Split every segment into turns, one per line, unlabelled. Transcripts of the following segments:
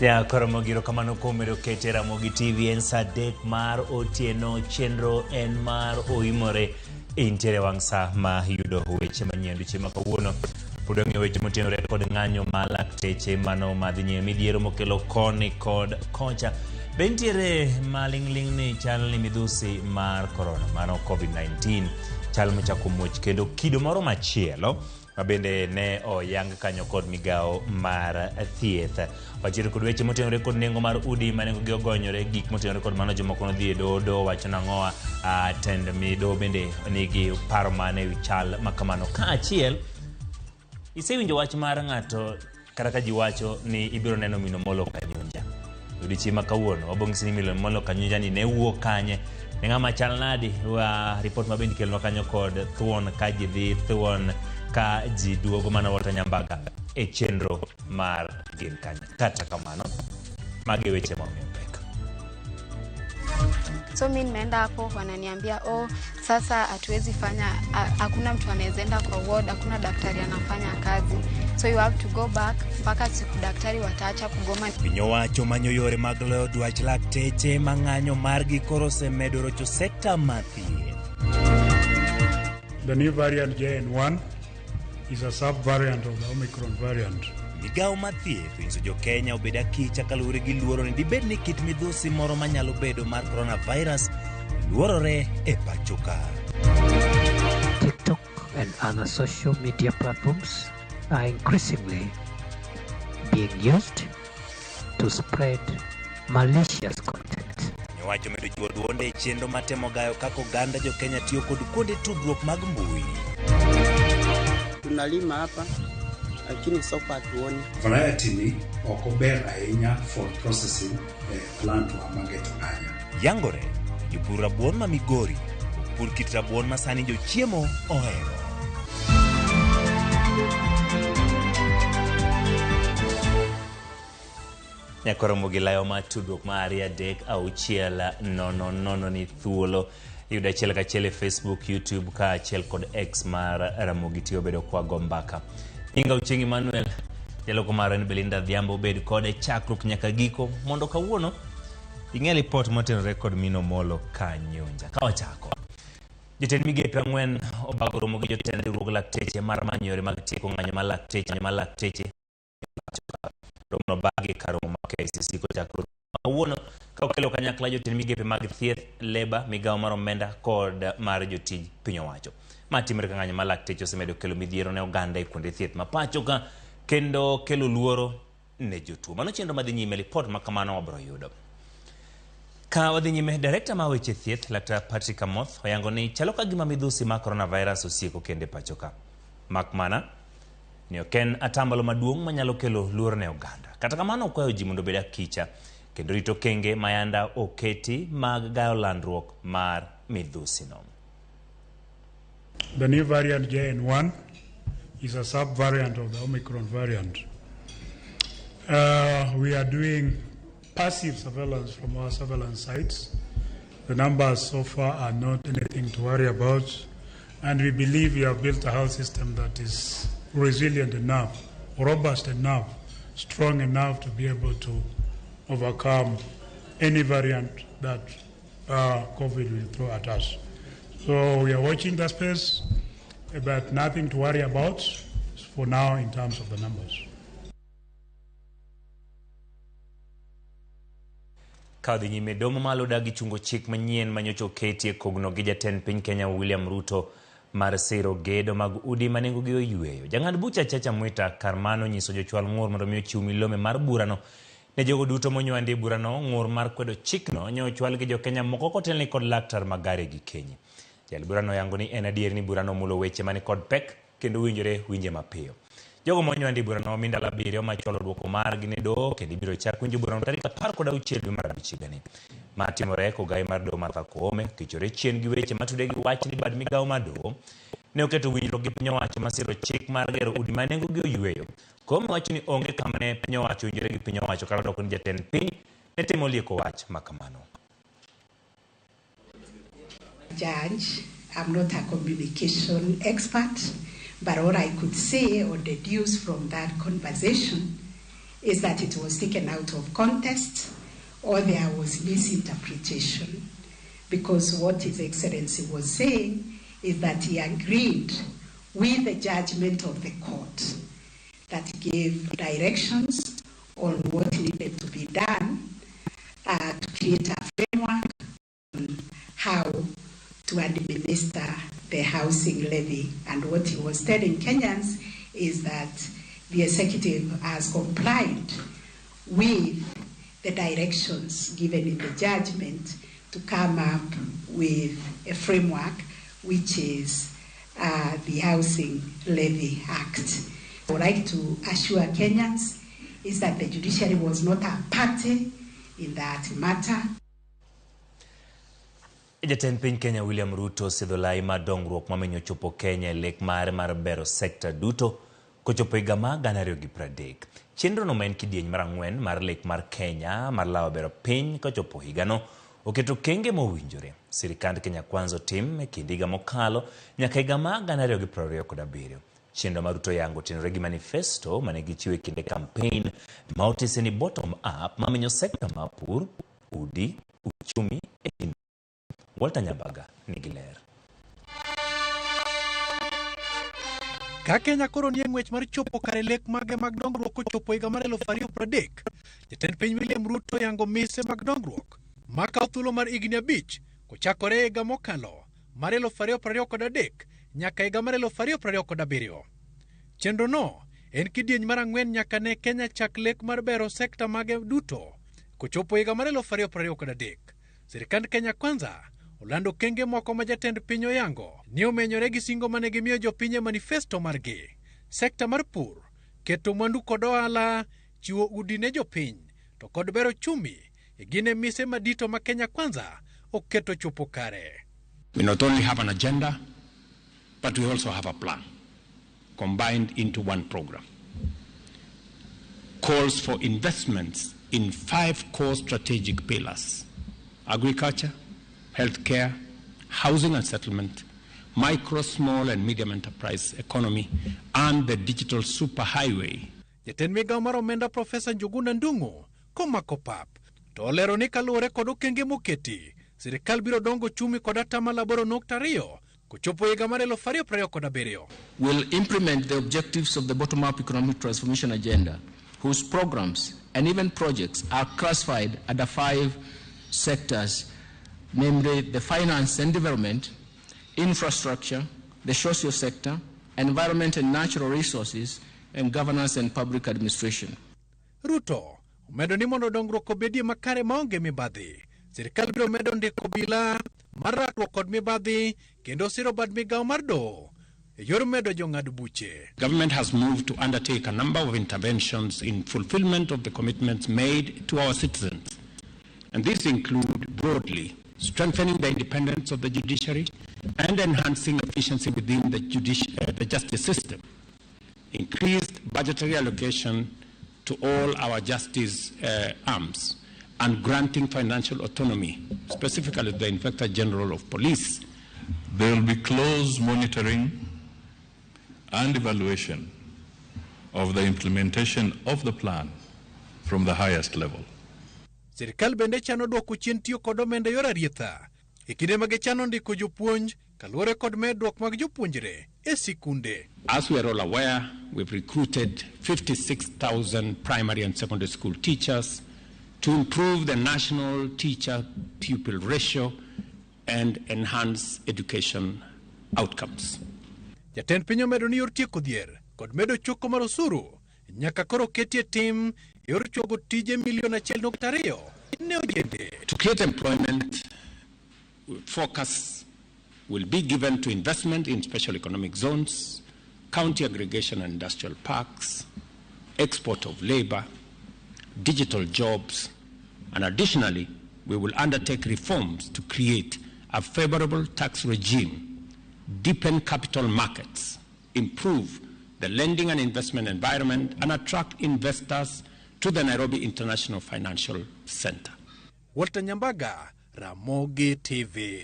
Ya koro mogiro kamano kuom medo kete Ramogi TV en saa 3 mar otieno, chenro en mar oimore intiere wang' sa ma yudo weche manyien odiochieng' ma kawuono. Pod wang'iyo weche motenore kod ng'anyo ma lakteche mano madhi nyime midhiero mokelo koni kod kocha. Be nitiere maling'ling' ni chal ni midhusi mar korona mano COVID-19 chal mochako muoch kendo kido moro machielo ma bende ne oyang kanyo kod migawo mar thieth. Wachiero kod weche motenore kod nengo mar udi ma nengogi ogonyore, gik motenore kod mano jomoko nodhi e doho wacho nang'owa, tend midoho bende nigi paro mane ewi chal ma kamano. Kaachiel, isewinjo wach mar ng'ato kata ka ji wacho ni ibiro neno Mino Molo Kanyunja. Odiochieng' ma kawuono wabong'isi ni Mino Molo Kanyunja ni ne wuok kanye, ne ng'ama chal nadi, wa ripot ma bende ikelonwa kanyo kod thuon ka ji dhi, thuon ka ji duogo, mana Walter Nyambaga e chenro mar gin kanye. Kata kamano, magi e weche ma omiyo pek.
So mi nimeenda hapo wananiambia, oh, sasa hatuwezi fanya, hakuna mtu anaweza enda kwa ward, hakuna daktari anafanya kazi, so you have to go back mpaka siku daktari wataacha kugoma.
Piny owacho manyo yore mag loyo dwach lakteche ma ng'anyo margi koro osemedo rocho sekta mar thieth.
The new variant JN1 is a subvariant of the Omicron variant.
Migawo mar thieth onyiso jo Kenya obed akicha kaluwore gi luoro ni dibed ni kit midhusi moro manyalo bedo mar coronavirus luorore e pacho ka.
TikTok and other social media platforms are increasingly being used to spread malicious content.
Piny owacho medo chiwo duonde e chenro matemo gayo kaka oganda jo Kenya tiyo kod kuonde tudruok mag mbui.
Tunalima hapa lakini soko hatuoni.
Variety ni ok ober ahinya for processing e plant wa mageto kanyo.
Yangore, jopur rabuon ma Migori ok pur kit rabuon ma sani jochiemo ohero. Nyakoromo gi layo mar tudruok ma 2 3 6 0 0 ni thuolo yudo achiel kachiel e Facebook, YouTube kaachiel kod X mar Ramogi TV obedo kwa go mbaka. Nyinga Ochieng' Emmanuel, jaloko mar en Belinda Adhiambo, obed kode chakruok nyaka giko mondo kawuono ing'e lipot motenore kod Mino Molo Kanyunja. Ka wachako, jotend migepe 4 obago romo gi jotend riwruog lakteche mar manyo yore mag tieko ng'anyo mar lakteche romo bagi kar romo mar KICC kochakore kawuono ka okelo kanyakla jotend migepe mag thieth, leba, migawo mar omenda kod mar jotij piny owacho. Ma timore ka ng'anyo mar lakteche osemedo kelo midhiero ne oganda e kuonde thieth ma pacho ka kendo kelo luoro ne jotuo. Mano chenro madhi nyime, lipot ma kamano wabiro yudo. Ka wadhi nyime, direkta mar weche thieth Laktar Patrick Amoth oyango ni chalo ka gima midhusi mar coronavirus osieko kendo e pacho ka. Mak mana ni ok en atambalo maduong' manyalo kelo luoro ne oganda. Kata kamano okwayo ji mondo obed akicha kendo rito okenge ma yanda oketi mag gayo landruok mar midhusi no.
The new variant JN1 is a subvariant of the Omicron variant. We are doing passive surveillance from our surveillance sites. The numbers so far are not anything to worry about, and we believe we have built a health system that is resilient enough, robust enough, strong enough to be able to overcome any variant that COVID will throw at us. So we are watching the space, but nothing to worry about for now in terms of the numbers.
Ka odhi nyime, domo malo dagi chungo chik manyien manyocha oketi e kogno gi jatend piny Kenya William Ruto mar siro gedo mag udi ma nengogi oyweyo. Jang'ad bucha Chacha Mwita kar mano nyiso jochwal ng'ur mondo mi ochiw milome mar burano Ne jogo duto monywandi e burano, ng'ur mar kwedo chikno nyo ochwal gi jokenya moko kotelni kod laktar Magare Gikenyi. Jal burano oyango ni en adier ni burano omulo weche mani kod pek kendo owinjore winje mapiyo. Jogo monywandi e burano omi ndalo 7 mar chwalo duoko margi ne doho kendo ibiro chak winjo burano tarik 16 dwe mar 5 higani. Ma timore kogai mar doho Martha Koome okichore chien gi weche matude gi wach ni bad migawo mar doho ne oketo winjruok gi piny owacho masiro chik mar gero udi ma nengogi oyweyo. Koome wacho ni onge kama ne piny owacho winjore gi piny owacho kata doko ni jatend piny ne temo lieko wach ma kamano.
Judge, I'm not a communication expert, but all I could say or deduce from that conversation is that it was taken out of context or there was misinterpretation. Because what His Excellency was saying is that he agreed with the judgment of the court that gave directions on what needed to be done to create a framework on how to administer the housing levy. And what he was telling Kenyans is that the executive has complied with the directions given in the judgment to come up with a framework, which is the Housing Levy Act. I would like to assure Kenyans is that the judiciary was not a party in that matter.
Jatend piny Kenya William Ruto osidho lai mar dongruok mamenyo chopo Kenya e lek mare mar bero sekta duto kochopo higa mar 2030. Chenrono ma en kidieny mar 4 mar lek mar Kenya mar lawo bero piny kochopo higano oketo kenge mowinjore. Sirikand Kenya Kwanza otim e kind higa mokalo nyaka higa mar 2027. Chenro mar Ruto yango otenore gi manifesto mane gichiwo e kinde campaign ma otese ni bottom up mamenyo sekta mar pur, udi, uchumi e kind Walter Nyambaga nigi ler.
Ka Kenya koro nie ng'wech mar chopo kare lek mage mag dongruok kochopo higa mar 2030, jatend piny William Ruto yango mise mag dongruok makawo thuolo mar higni 5 kochakore higa mokalo mar 2023 nyaka higa mar 2027. Chenrono en kidieny mar 4 nyaka ne Kenya chak lek mar bero sekta mage duto kochopo higa mar 2023. Sirikand Kenya Kwanza olando kenge moko ma jatend piny oyango ni omenyore gi singo mane gimiyo jopiny e manifesto margi. Sekta mar pur, keto mwandu kod ohala, chiwo udi ne jopiny, to kod bero chumi e gin e mise madito ma Kenya Kwanza oketo chopo kare.
We not only have an agenda, but we also have a plan combined into one program. Calls for investments in 5 core strategic pillars: agriculture, healthcare, housing and settlement, micro, small and medium enterprise economy, and the digital superhighway.
Jatend migawo mar omenda Profesa Njuguna Ndung'u komako pap to olero ni kaluwore kod okenge moketi, sirikal biro dongo chumi kod atamalo 8.2 kochopo higa mar 2027.
Will implement the objectives of the bottom-up economic transformation agenda, whose programs and even projects are classified under 5 sectors, namely the finance and development, infrastructure, the social sector, environment and natural resources, and governance and public administration.
Ruto omedo ni mondo dongruok obedie makare maonge mibadhi, sirikal biro medo ndiko obila mar rakruok kod mibadhi kendo siro bad migawo mar doho e yor medo jong'ad buche.
Government has moved to undertake a number of interventions in fulfillment of the commitments made to our citizens. And these include broadly strengthening the independence of the judiciary and enhancing efficiency within the justice system, increased budgetary allocation to all our justice arms, and granting financial autonomy, specifically the Inspector General of Police.
There will be close monitoring and evaluation of the implementation of the plan from the highest level.
Sirikal bende chano duoko chien tiyo kod omenda e yor arietha e kinde ma gichano ndiko jopuonj kaluwore kod medruok mag jopuonjre e sikunde.
As we are all aware, we've recruited 56,000 primary and secondary school teachers to improve the national teacher-pupil ratio and enhance education outcomes.
Jatend piny omedo ni yor tieko dhier kod medo choko mar osuru nyaka koro ketie tim Yor chuogo tije milion 1.2 ne ojende.
To create employment, focus will be given to investment in special economic zones, county aggregation and industrial parks, export of labor, digital jobs, and additionally, we will undertake reforms to create a favorable tax regime, deepen capital markets, improve the lending and investment environment, and attract investors to the Nairobi International Financial Center.
Walter Nyambaga, Ramogi TV.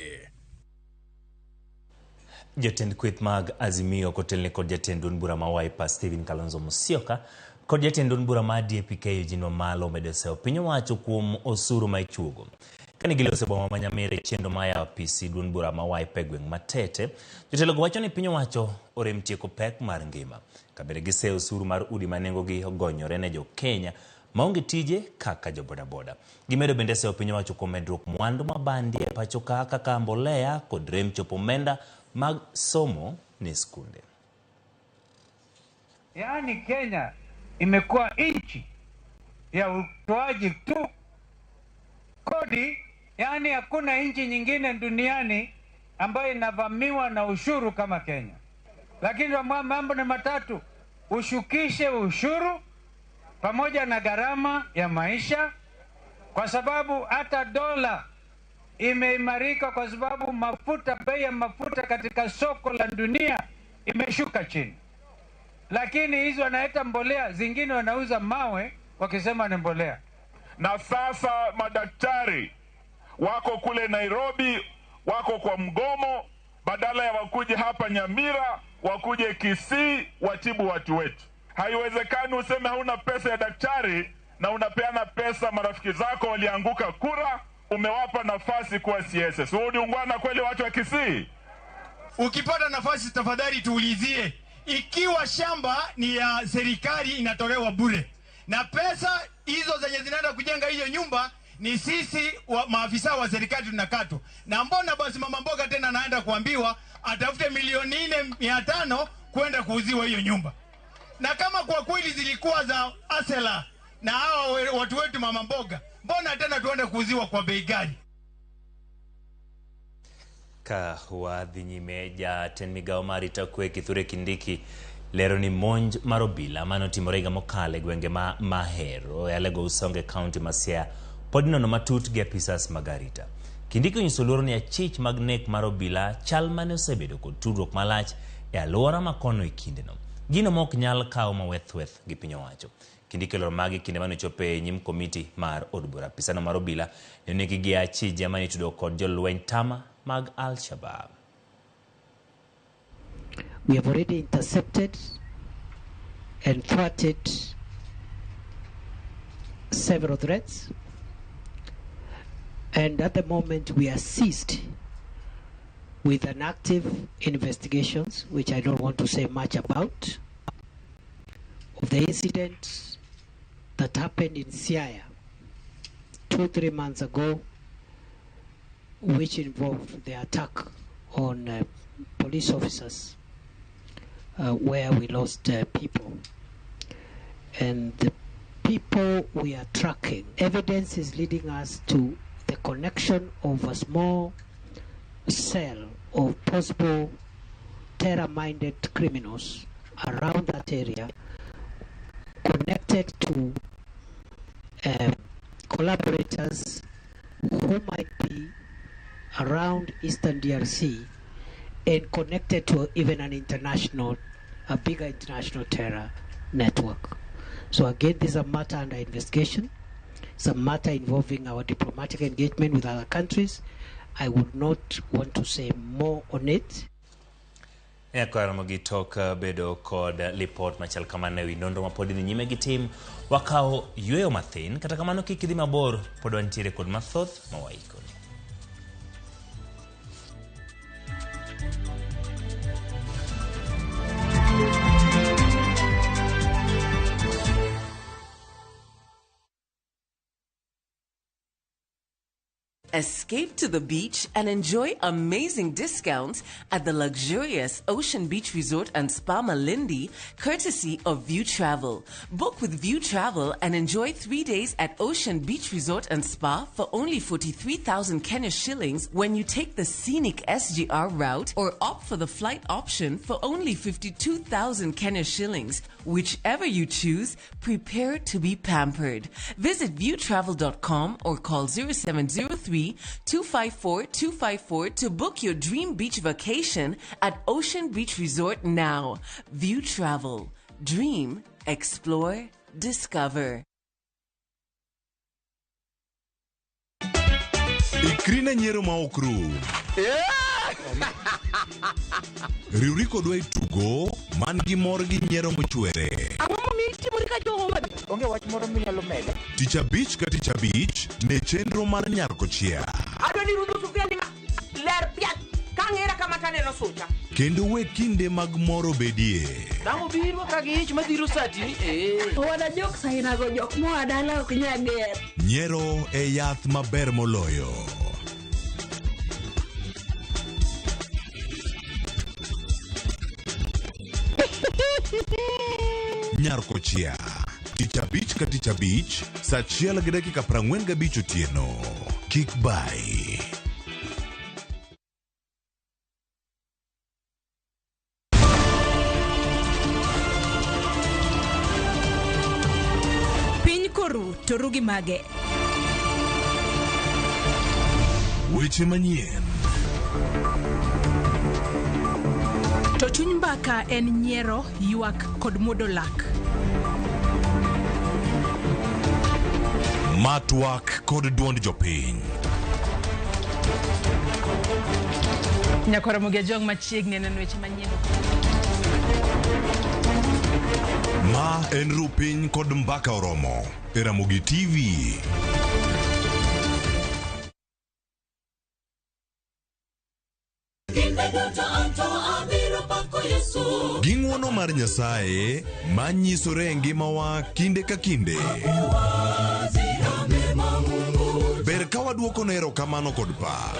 Jatend kweth mag Azimio kotelne kod jatend duond bura ma Wiper Stephen Kalonzo Musyoka kod jatend duond bura ma DAP-K Eugene Wamalwa omedo seyo piny owacho kuom osuru ma ichuogo. Kane giloso e boma ma Nyamira e chenro mar yawo apisi duond bura ma Wiper e gweng' ma Tete, jotelogo wacho ni piny owacho orem tieko pek mar ngima. Kabende giseyo osuru mar udi ma nengogi ogonyore ne jo Kenya maonge tije kaka jo bodaboda. Gimedo bende seyo piny owacho kuom medruok mwandu mabandi e pacho ka kaka mbolea kod rem chopo omenda mag somo ne skunde.
Yaani Kenya imekuwa nchi ya utoaji tu kodi, yaani hakuna nchi nyingine duniani ambayo inavamiwa na ushuru kama Kenya. Lakini mambo ni matatu: ushukishe ushuru pamoja na gharama ya maisha, kwa sababu hata dola imeimarika kwa sababu mafuta, bei ya mafuta katika soko la dunia imeshuka chini. Lakini hizo wanaita mbolea, zingine wanauza mawe wakisema ni mbolea.
Na sasa madaktari wako kule Nairobi, wako kwa mgomo, badala ya wakuje hapa Nyamira, wakuje Kisii watibu watu wetu. Haiwezekani useme hauna pesa ya daktari na unapeana pesa marafiki zako walianguka kura, umewapa nafasi kuwa CSS. Wewe ni ungwana kweli watu wa Kisii?
Ukipata nafasi tafadhali tuulizie ikiwa shamba ni ya serikali inatolewa bure, na pesa hizo zenye zinaenda kujenga hiyo nyumba ni sisi maafisa wa serikali tunakatwa. Na mbona basi mama mboga tena anaenda kuambiwa atafute 4,500,000 kwenda kuuziwa hiyo nyumba? Na kama kwa kweli zilikuwa za Asela na hawa watu wetu mama mboga, mbona tena tuende kuuziwa kwa bei gani?
Ka wadhi nyime, jatend migawo mar arita kwe Kithure Kindiki lero ni monj mar obila manotimore higa mokalo e gwenge ma Mahero e Alego Usonga e kaunti ma Siaya pod inono matut gi apisas mag arita. Kindiki onyiso luoro ni achich mag nek mar obila chal mane osebedo kod tudruok malach e alwora ma kono e kindeno. Gino ma ok nyal kaw mawethweth gi piny owacho. Kindiki olero magi kinde mane ochopo e nyim komiti mar od bura. Apisano mar obila ne onegi gi achije mane itudo kod jolweny tama mag Al-Shabaab.
We have already intercepted and thwarted several threats, and at the moment we are seized with an active investigations, which I don't want to say much about, of the incident that happened in Siaya 2-3 months ago, which involved the attack on police officers, where we lost people. And the people we are tracking, evidence is leading us to the connection of a small cell of possible terror-minded criminals around that area, connected to collaborators who might be around Eastern DRC and connected to even an international, a bigger international terror network. So again, this is a matter under investigation. It's a matter involving our diplomatic engagement with other countries. I would not want to say more on it.
Nyaka gi tok bedo kod lipot machal kamano ewi nonro ma pod dhi nyime gi tim, wakawo yweyo mathin, kata kamano kik idhi mabor, pod wantiere kod mathoth ma waikoni.
Escape to the beach and enjoy amazing discounts at the luxurious Ocean Beach Resort and Spa Malindi, courtesy of View Travel. Book with View Travel and enjoy 3 days at Ocean Beach Resort and Spa for only 43,000 Kenya shillings when you take the scenic SGR route or opt for the flight option for only 52,000 Kenya shillings. Whichever you choose, prepare to be pampered. Visit viewtravel.com or call 0703 254 254 to book your dream beach vacation at Ocean Beach Resort now. View Travel. Dream, explore, discover.
Ikri ne nyiero ma ok rum. Riwri kodwa e tugo man gi mor gi nyiero mochwere.
Ang'o momiyo itimori ka jo-Homa Bay? Onge wach moro minyalo medo.
Tich abich ka tich abich ne chenro mar Nyarkochia.
Adwa ni rudho sufuria ni ler piak kang'era kama taneno sucha.
Kendo we kinde mag mor obedie.
Dang' obiro ka gi ich madhiro sati ni ee.
Owada jok sainago jok moa dala ok nyal ger.
Nyiero e yath maber moloyo. Nyarkochia. Tich abich ka tich abich, saa achiel gi dakika 45 otieno. Kik bai.
Piny koru to ru gi mage.
Weche manyien.
To chuny mbaka en nyiero, ywak kod muodo lak.
Ma twak kod duond jopiny.
Nyakwar Ramogi Ajwang' machiegni neno weche manyien.
Ma en ru piny kod mbaka oromo e Ramogi TV. Gi ng'wono mar Nyasaye ma nyisore e ngimawa kinde ka kinde. Ber ka waduoko ne erokamano kod pak.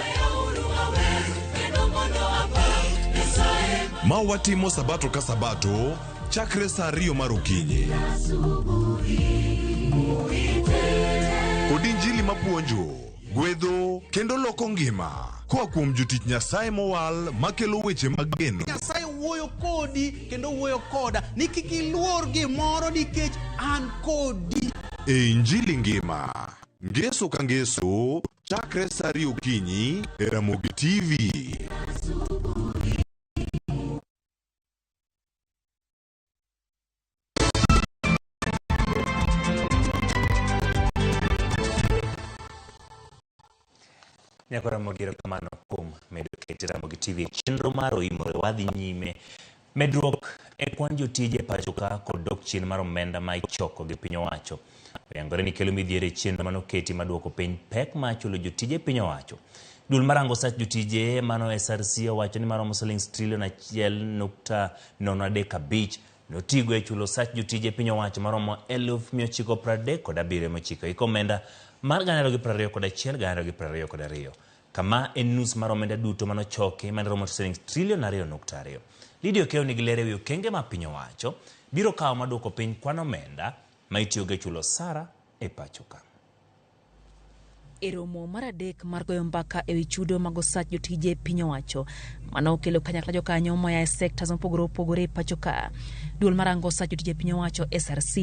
Ma watimo sabato ka sabato chakre saa 2 mar okinyi. Kod injili mapuonjo, gwedho kendo loko ngima koa kuom jotich Nyasaye mowal makelo weche mag geno.
Nyasaye wuoyo kodi kendo wuoyo koda ni kik iluor gimoro nikech an kodi.
E injili ngima, ngeso ka ngeso, chakre saa 2 okinyi e Ramogi TV.
Nyako Ramogi erokamano kuom medo kete Ramogi TV chenro mar oimore wadhi nyime. Medruok e kwan jotije pacho ka kod dok chien mar omenda ma ichoko gi piny owacho. Oyangore ni kelo midhiero e chenro manoketi maduoko piny pek ma chulo jotije piny owacho. Duol marango sach jotije mano SRC owacho ni maromo siling trilion 1.035 notigo e chulo sach jotije piny owacho maromo 937 iko omenda mar 2021 2022. Kama en nus mar omenda duto manochoki mane romo siling trilion 2.2. Lydia Okeyo nigi ler ewi okenge ma piny owacho biro kawo maduoko piny kwan omenda ma itiyogo e chulo osara e pacho ka.
E romo mar adek mar goyo mbaka ewi chudo mag osach jotije piny owacho mano okelo kanyakla jokanyo moa e sectors mopogore opogore e pacho ka. Duol marango osach jotije piny owacho SRC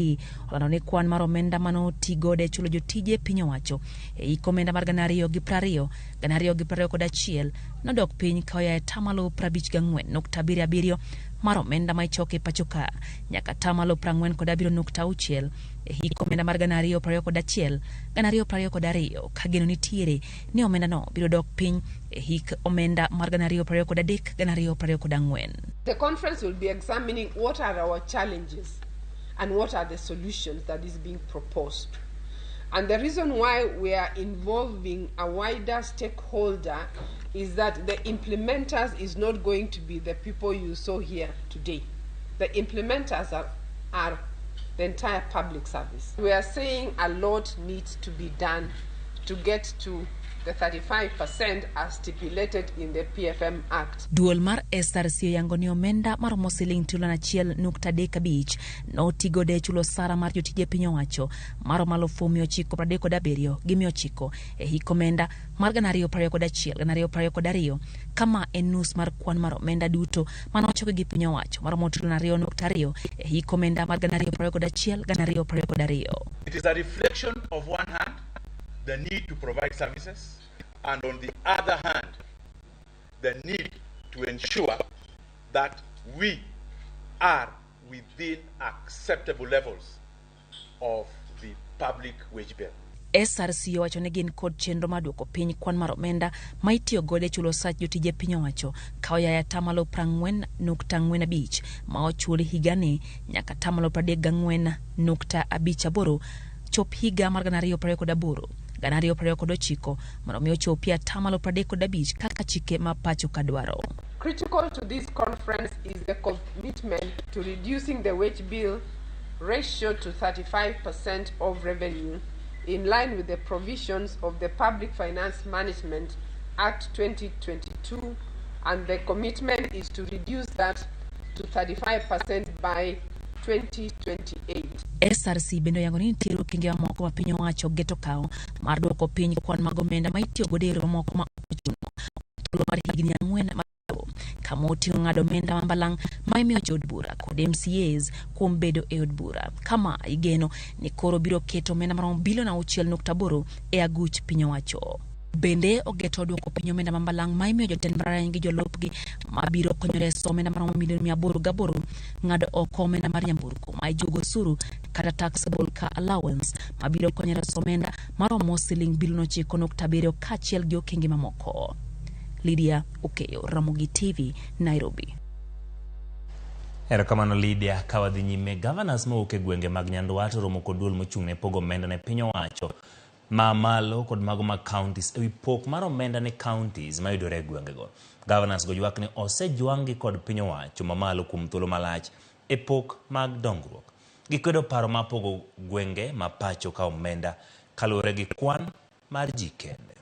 olando ni kwan mar omenda mano tigodo e chulo jotije piny owacho e hik omenda mar 2020 2021 nodok piny ka oya e tamalo 54.77 mar omenda ma ichoko e pacho ka nyaka tamalo 47.6 e hik omenda mar 2021 2022 ka geno nitiere ni omenda no biro dok piny e hik omenda mar 2023 2024.
The conference will be examining what are our challenges and what are the solutions that is being proposed. And the reason why we are involving a wider stakeholder is that the implementers is not going to be the people you saw here today. The implementers are the entire public service. We are saying a lot needs to be done to get to the 35% as stipulated in the PFM Act.
Duol mar SRC oyango ni omenda maromo siling trilion 1.35 notigodo e chulo osara mar jotije piny owacho maromo 937,900 e hik omenda mar 2021-2022 kama en nus mar kwan mar omenda duto mane ochoki gi piny owacho maromo trilion 2.2 e hik omenda mar 2021-2022.
It is a reflection of one hand, the need to provide services, and on the other hand, the need to ensure that we are within acceptable levels of the public wage bill.
SRC owacho ni gin kod chenro mar duoko piny kwan mar omenda ma itiyo godo e chulo osach jotije piny owacho ka oya e atamalo 40.45 ma ochul higani nyaka atamalo 34.58 chop higa mar 2028 2029 mondo mi ochopi atamalo 35 kaka chike ma pacho ka dwaro.
Critical to this conference is the commitment to reducing the wage bill ratio to 35% of revenue in line with the provisions of the Public Finance Management Act 2022, and the commitment is to reduce that to 35% by 2028.
SRC bende oyango ni nitiere okenge mamoko ma piny owacho geto kawo mar duoko piny kwan mag omenda ma itiyo godo e yore mamoko ma ok ochuno thuolo mar higni 4 mabiro, kama oting'o ng'ado omenda ma balang' ma imiyo jood bura kod MCAs kuom bedo e od bura, kama igeno ni koro biro keto omenda maromo bilion 6.8 e aguch piny owacho. Bende ogeto duoko piny omenda ma balang' ma imiyo jotend mbalariany gi jolupgi mabiro konyo reso omenda maromo milion 808, ng'ado oko omenda mar nyamburko ma ijuogo osuru kata taxable car allowance mabiro konyo reso omenda maromo siling bilion 9.7 kaachiel gi okenge mamoko. Lydia Okeyo, Ramogi TV, Nairobi.
Erokamano Lydia. Ka wadhi nyime, governors mowuok e gwenge mag Nyandwat oromo kod duol mochung' ne pogo omenda ne piny owacho ma malo kod mago mag counties ewi pok mar omenda ne counties mayudore e gwengego. Governors go ywak ni osejwang' gi kod piny owacho mamalo kuom thuolo malach e pok mag dongruok. Gikwedo paro mar pogo gwenge ma pacho ka omenda kaluwore gi kwan mar ji kende.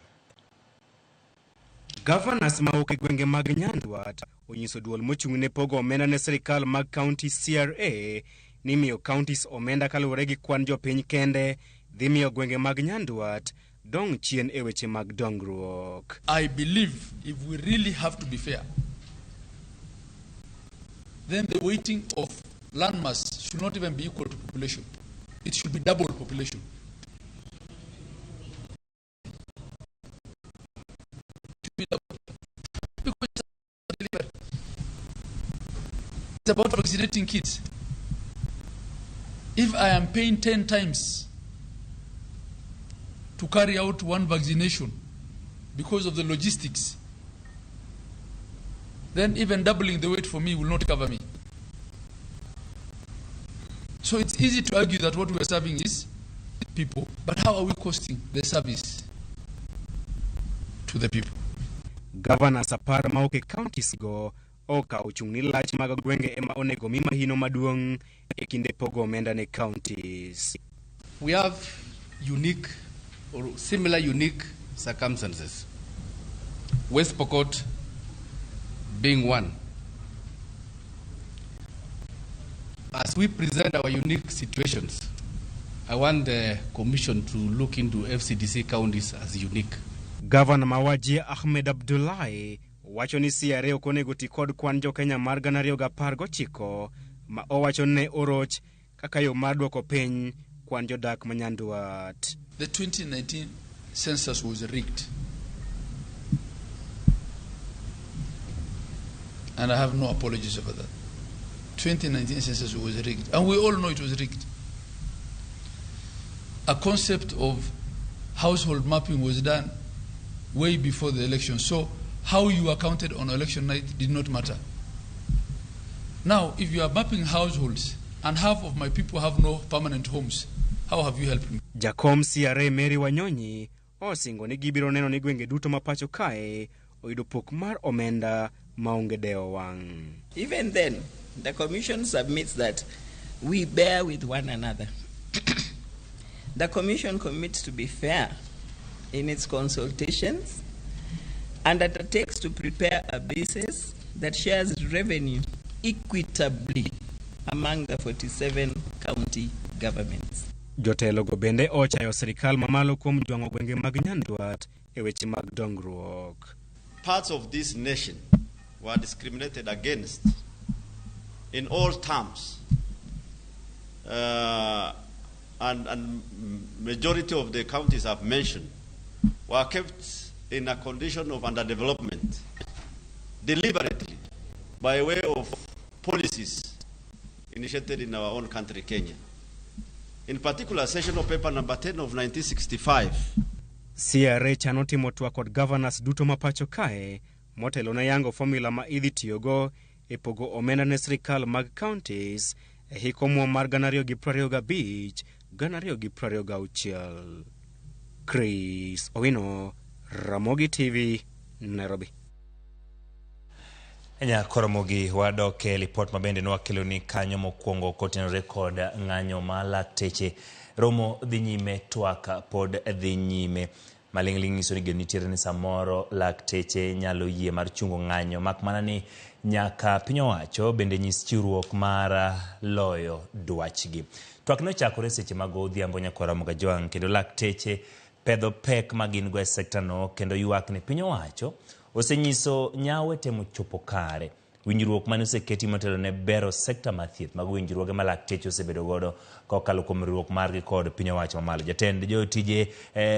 Governors mawuok e gwenge mag Nyandwat onyiso duol mochung' ne pogo omenda ne sirikal mag county CRA ni miyo counties omenda kaluwore gi kwan jopiny kende dhi miyo gwenge mag Nyandwat dong' chien e weche mag dongruok.
I believe if we really have to be fair, then the weighting of landmass should not even be equal to population. It should be double population. Because it's about vaccinating kids. If I am paying 10 times to carry out one vaccination because of the logistics, then even doubling the weight for me will not cover me. So it's easy to argue that what we are serving is people, but how are we costing the service to the people?
Governors apar mawuok e counties go okawo chung' ni lach mag gwenge ema onego mi mahino maduong' e kinde pogo omenda ne counties.
We have unique or similar unique circumstances. West Pokot being one. As we present our unique situations, I want the Commission to look into FCDC counties as unique.
Governor ma Wajir Ahmed Abdullahi wacho ni CRA ok onego ti kod kwan jo-Kenya mar 2019 ma owacho ne oroch kaka yo mar duoko piny kwan jodak ma Nyandwat.
The 2019 census was rigged. And I have no apologies over that. 2019 census was rigged. And we all know it was rigged. A concept of household mapping was done way before the election. So how you were counted on election night did not matter. Now, if you are mapping households and half of my people have no permanent homes, how have you helped me?
Jakom CRA Mary Wanyonyi osingo ni gibiro neno ni gwenge duto ma pacho kae oyudo pok mar omenda maonge dewo wang'.
Even then, the Commission submits that we bear with one another. The Commission commits to be fair in its consultations and undertakes to prepare a basis that shares revenue equitably among the 47 county governments.
Jotelogo bende ochayo sirikal mamalo kuom jwang'o gwenge mag Nyandwat e weche mag dongruok.
Parts of this nation were discriminated against in all terms, and majority of the counties I've mentioned were kept in a condition of underdevelopment deliberately by way of policies initiated in our own country, Kenya. In particular, sessional paper number 10 of 1965.
CRA chano timo twak kod governors duto ma pacho kae motelo ne yango formula ma idhi tiyogo e pogo omenda ne sirikal mag counties e hik omuom mar 2025 2026. Chris Owino, Ramogi TV, Nairobi.
Nyakoromogi wadok e lipot mabende nwakeloni kanyo mokwongo kotenore kod ng'anyo ma lakteche romo dhi nyime twak pod dhi nyime maling'ling' nyiso ni geno nitiere ni samoro lakteche nyalo yie mar chungo ng'anyo mak mana ni nyaka piny owacho bende nyis chiwruok mar loyo dwachgi. Twak ne ochakore seche mag odhiambo Nyakwar Jwang' kendo lakteche pedho pek ma gin go e sekta no kendo ywak ni piny owacho osenyiso nyawo e temo chopo kare winjruok mane oseketi motelo ne bero sekta mar thieth mag winjruoge ma lakteche osebedo godo kokalo kuom riwruok margi kod piny owacho mamalo. Jatend jotije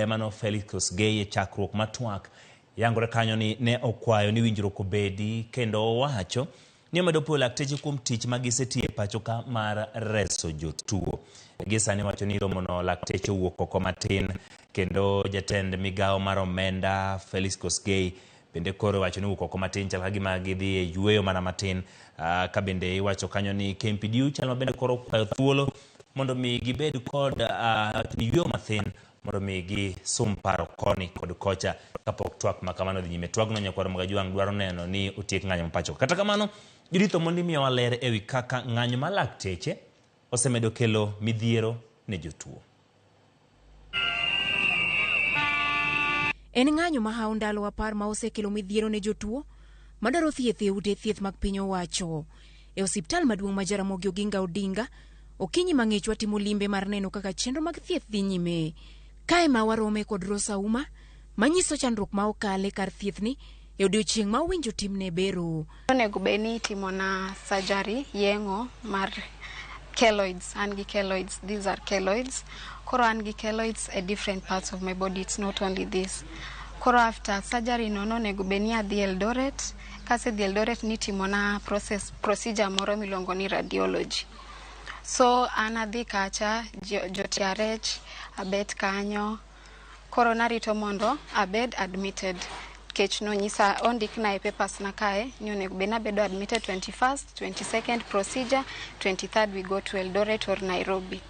mano Felix Kosgei e chakruok mar twak yangore kanyo ni ne okwayo ni winjruok obedi kendo owacho ni omedo puoyo lakteche kuom tich ma gisetiyo e pacho ka mar reso jotuo. Gi sani wacho ni romono lakteche owuok oko matin kendo jatend migawo mar omenda Felix Kosgei bende koro wacho ni wuok oko matin chal ka gima gidhi e yueyo mana matin ka bende iwacho kanyo ni KMPDU chal ma bende koro okwayo thuolo mondo mi gibed kod yueyo mathin mondo mi gisum paro koni kod kocha kapok twak ma kamano dhi nyime. Twagno Nyakwar Magajwang' dwaro neno ni otiek ng'anyo ma pacho. Kata kamano, Judith Omondi miyowa ler ewi kaka ng'anyo mar lakteche osemedo kelo midhiero ne jotuo.
En ng'anyo mahawo ndalo 10 ma osekelo midhiero ne jotuo madwaro thieth e ute thieth mag piny owacho. E osiptal maduong' ma Jaramogi Oginga Odinga, okinyi mang'ich watimo limbe mar neno kaka chenro mag thieth dhi nyime. Kae ma warome kod Rosa Uma, manyiso chandruok ma okale kar thiethni e odiochieng' ma owinjo timne bero.
Onego bed ni itimona surgery yeng'o mar keloids. An gi keloids, these are keloids. Koro an gi keloids at different parts of my body, it's not only this. Koro after surgery no nonego bed ni adhi Eldoret. Kasedhi Eldoret nitimona procedure moro miluongo ni radiology. So an adhi kacha, jo TRH, abet kanyo. Koro narito mondo abed admitted. Kech nonyisa ondikna e papers na kae ni onego bed nabedo admitted 21st, 22nd procedure, 23rd we go to Eldoret or Nairobi.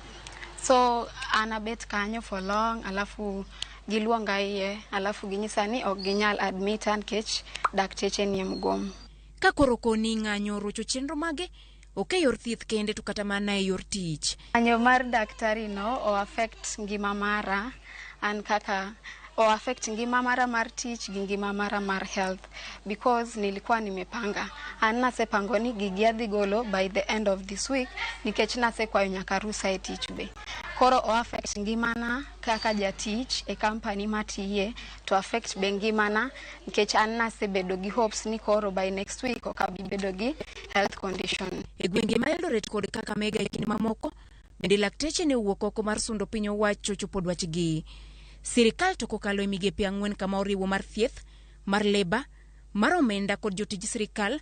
So an abet kanyo for long, alafu giluonga iye, alafu ginyisa ni ok ginyal admit nikech dakteche nie mgomo.
Ka koro koni ng'anyo orocho chenro mage, ok e yor thieth kende to kata mana e yor tich.
Ng'anyo mar daktari no o affect ngima mara, an kaka o affect ngima mara mar tich gi ngima mara mar health, because nilikuwa nimepanga. An nasepango ni gigi adhi golo by the end of this week nikech nasekwayo nyaka rusa e tich be. Koro o affect ngimana kaka jatich e company matiye, to affect be ngimana nikech an nasebedo gi hopes ni koro by next week ok abi bedo gi health condition.
E gwenge ma Eldoret kod Kakamega e kinde mamoko, bende lakteche ne owuok oko mar sundo piny owacho chopo dwachgi. Sirikal to kokalo e migepe 4 kama oriwo mar thieth, mar leba, mar omenda kod jotij sirikal,